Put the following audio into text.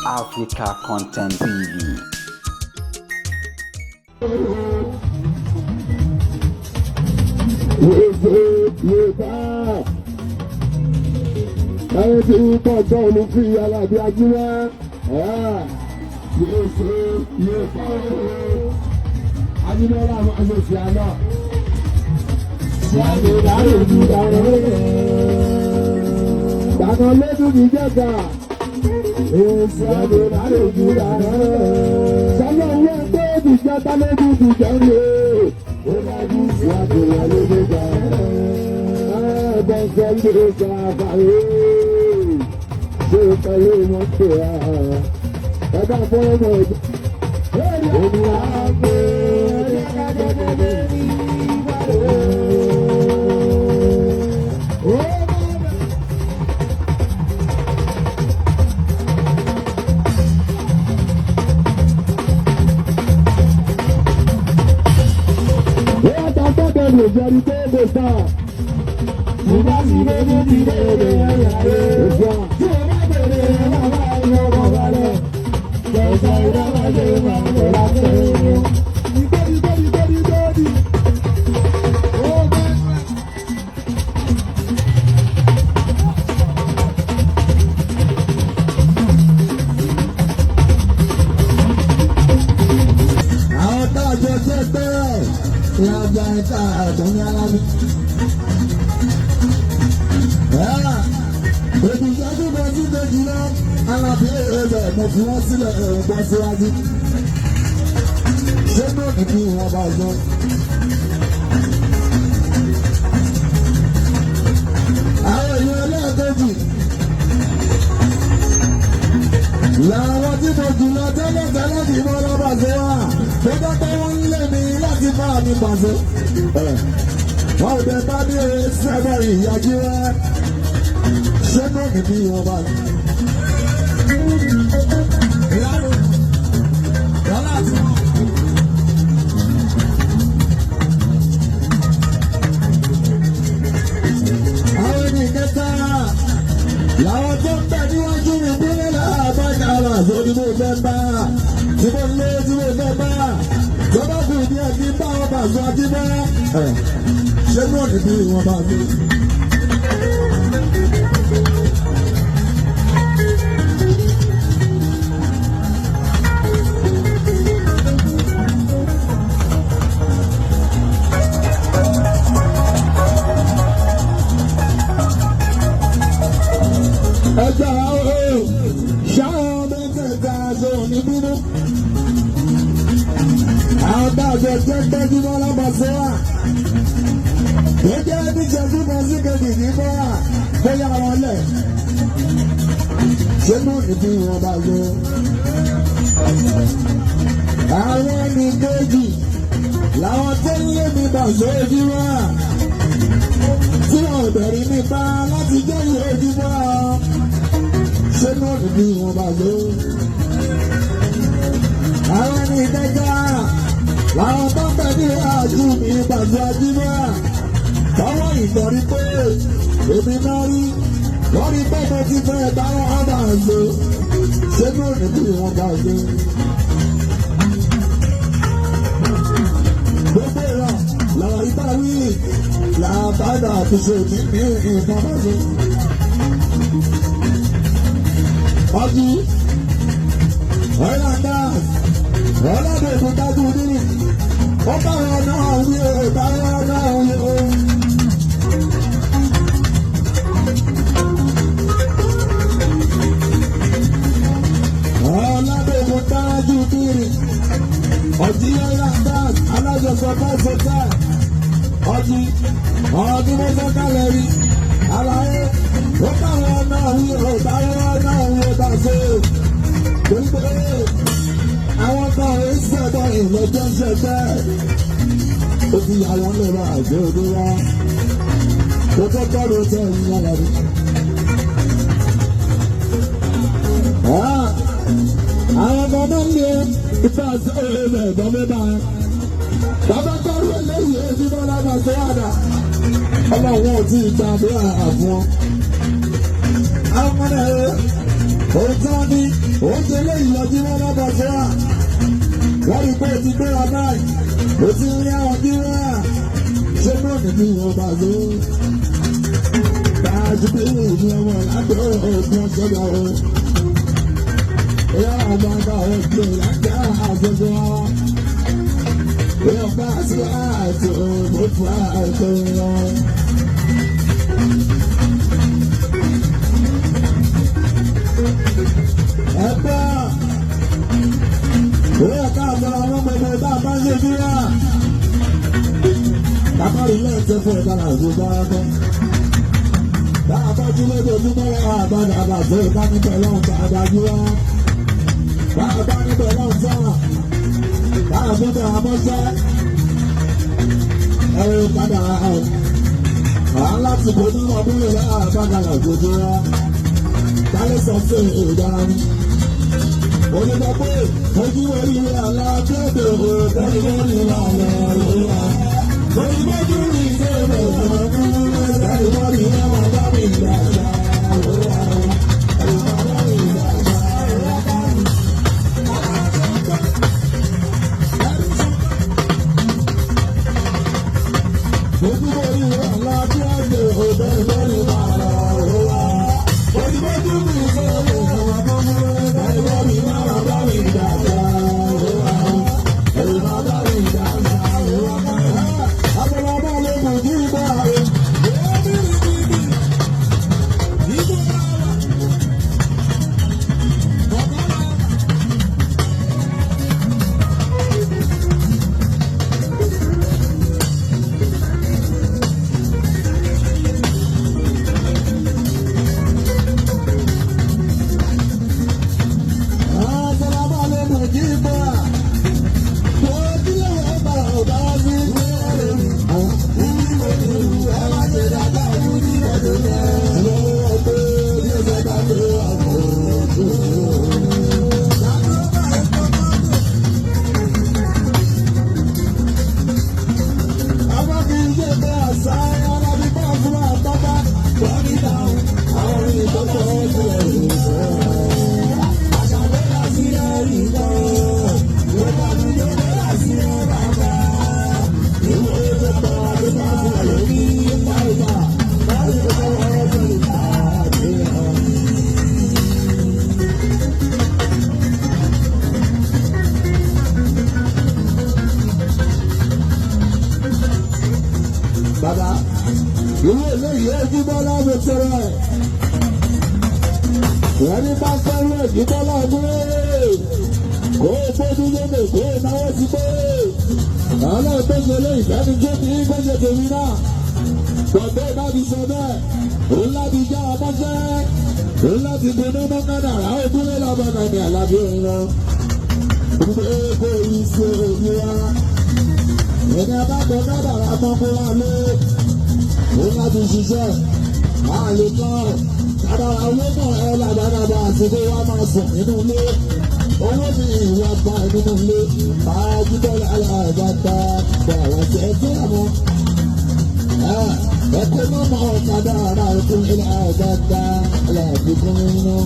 Africa Content TV. Ẹni tí ń tọ́jọ́ olùfí Alábí Ajíwá yóò ṣe yóò bá Ajímọ́lá máa ṣe ṣe àná. Ṣàlè láròjú dáná dáná lójú ní jẹ́ta. Ṣàlè láròjú dáná. Ṣàlè owó ẹgbẹ́ ìjẹta lójú ní jẹ́ta. Ó dájú ṣàlè láròjú dáná. Ẹgbẹ́ ṣe ṣàfàyè. Ṣé pẹ̀lú mọ́tò ẹ̀dá fọ́ọ̀mù ẹ̀dá. Ènìyàn á gbé ẹ̀dá ní ìbàdàn. Wọ́n ta gbọ́dọ̀ lè jẹ́rìí tó lè sá. Ìbá sì lè ní ìdílé rẹ̀ ẹ̀yà. Tí o bá bèrè bàbá ìyá bàbá rẹ̀, kẹ̀sẹ̀ ìdáwọ́lé máa ń lọ láti ẹ̀yìn. Ìgbóni gbóni gbóni gbóni. Ó bá. Àwọn tá a jọ jẹ́ bẹ́ẹ̀ ni a gba ẹ̀ka àdánní alábí. Èdè ìṣẹ́jú kan sí kejì náà, Alábí ẹ̀rẹ̀ mo fi wọ́n sílẹ̀ ẹ̀rọ bọ́ síwájú. Ṣé náà ní kí wọ́n bá yọ? Àwọn èèyàn ẹlẹ́ẹ̀kejì làwọn tí mo jù lọ tẹ́lẹ̀ tẹ́lẹ̀ kì í mọ́ lọ́ba ṣe wá tó bá pẹ́ wọ́n ń lé mi láti bá mi pàṣẹ. Wọ́n ò bẹ bá mi rè sẹ́fẹ̀ ìyájú rẹ̀ ṣé náà ní bí wọ́n bá. Àwọn ènìyàn kẹta làwọn tó ń bẹ níwájú mi bílẹ̀ láàbájá ara àzọ ni mo fẹ́ bá tí mo lé tí mo fẹ́ bá tó bá kù ní ẹbí bá wọn bá sọ ají bá ṣé náà níbí wọn bá mi. Ẹgbẹ́ ooo ṣáà mẹ́tẹ̀ẹ̀ta aṣọ òní bínú. Àwọn dáàbò jẹ́ gbẹ́jú mọ́ lábàṣẹ́ wà. Ó jẹ́ níṣẹ́jú kan sí kejì ní bọ́ra bóyá wọn lẹ̀. Ṣé náà ní bí wọn bá yọ? Àwọn ní kejì làwọn tó ń lé mi bàṣẹ́ ojú wá. Tí wọn ò bẹ̀rẹ̀ mi bá láti jẹ́ ìwé ojú wá. Ṣé náà ní bí wọn bá yọ? Àwọn ní ìdájọ́ làwọn tó ń bẹ ní àjú mi pàṣẹ ajímọ́ tọwọ́ ìtọ́rí pé èmi náà rí wọ́n rí pé mo ti fẹ́ báwọn ọba ṣe ṣé náà ní bí wọ́n bá ṣe. Gbogbo ìrọ̀ làwọn ìbá wí làbàdà fi ṣe mí ní nǹkan bá ṣe. Ọdún Islanders ọlọ́dún ìbùdájú nínú ó bá wọn náà wí o bá wọn náà wí o. Ọlọ́dún ìbùdájú nínú ọtí Islanders alájọsọ fẹsẹ̀tẹ̀ ọtí ọdún mọ́sánká rí aláyé ó bá wọn náà wí o bá wọn náà wí o bá ṣe torí pé àwọn kan ò ń ṣẹ̀dọ̀ ìlọ́jọ́ ń ṣe bẹ́ẹ̀. Ó ti yà wọ́n lè ra àjọ òde wá. Ó tó tọ́lù tẹ̀ ń yára rí. Àwọn ọmọ náà ń lé ìfẹ́ àti ẹ̀rọ ẹ̀gbọ́n mi bá. Bàbá tọ́lù eléyìí èyí bá lábà sí àdá. Ọlọ́run ò tí ì gba àdúrà fún ọ. Àwọn ọmọ náà Òótọ́ ni oúnjẹ lẹ́yìn lọ́jọ́ wọn lọ́bọ̀ sí wa. Wọ́n rí pé o ti gbéra báyìí, o ti ń rí àwọn bíra. Ṣé náà nìbí wọn bá ló? Bájú bí ìlú ọmọ lábẹ́ òògùn ọ̀ṣọ́gbà o. Ìyá àwọn àgbà òkè lájà àjọṣe wa. Ìyá bá sí àìsàn òmùfà àìsàn wọn. Ẹgbẹ́ òwe ẹ̀ka àtàrà àwọn gbogbo bá a bá ń ṣe bíra. Bàbá rí lẹ́ẹ̀tẹ́ fún ẹ̀ka àti bárakọ́. Bá a bá jí lójoojúmọ́ lọ́wọ́ àbádà àbàtẹ́ ìbánibẹ̀ lọ́hùn tá a dájú wá. Bá a bá níbẹ̀ lọ́hùn sáà. Bá a bú bẹ̀ àmọ́ṣẹ́. Ẹ̀rọ padà à ń láti kó nínú ọdún lè lọ́wọ́ àbágalà òjòjú wá. Dálé sọ fún ìdára ní. Onígbà pé ojú orí aláàbẹ̀bẹ̀ òòrùn orí àlọ́ òwúrọ̀. Onígbàjú rí ìṣẹ̀lẹ̀ òòrùn orí ọmọ bá mi dàgbà òwúrọ̀. Ojú orí aláàbẹ̀bẹ̀ òòrùn orí àlọ́ òwúrọ̀. Onígbàjú rí ìṣẹ̀lẹ̀ Bàbá, ìwé eléyìí ẹjú bọ́lá mi tẹ̀rẹ̀. Ẹni bá fẹ́ràn ẹ̀jú bọ́lá mi. Kó o gbójú lóde, kó o náwó sí pé. Àwọn tó ṣe lé ìfẹ́ni tó ní kó ṣe tèmi náà. Bọ̀dé bá fi sọ bẹ́ẹ̀, òun láti já ọmọṣẹ́. Òun láti gbóná mọ́kànnà ògúnlé lọ́bọ̀nà ní àlàbí òun lọ. Gbé kó yí sí òní wa. Ẹni abájọ kádàrá mọ́ kó wá lé. Òun láti ṣiṣẹ́. Máa lè kọ́ kádàrá owó náà ẹ làbàdàbà àti kó wá máa sùn nínú ilé. Owó mi ìwà pa nínú ilé. Máa jíbọ̀ aláàbàtà bàrà sí ẹjọ́ àmọ́. Ẹ̀kọ́ mọ́mọ́ kádàrá òkú ilé àgbàdà aláàbíkún nínú.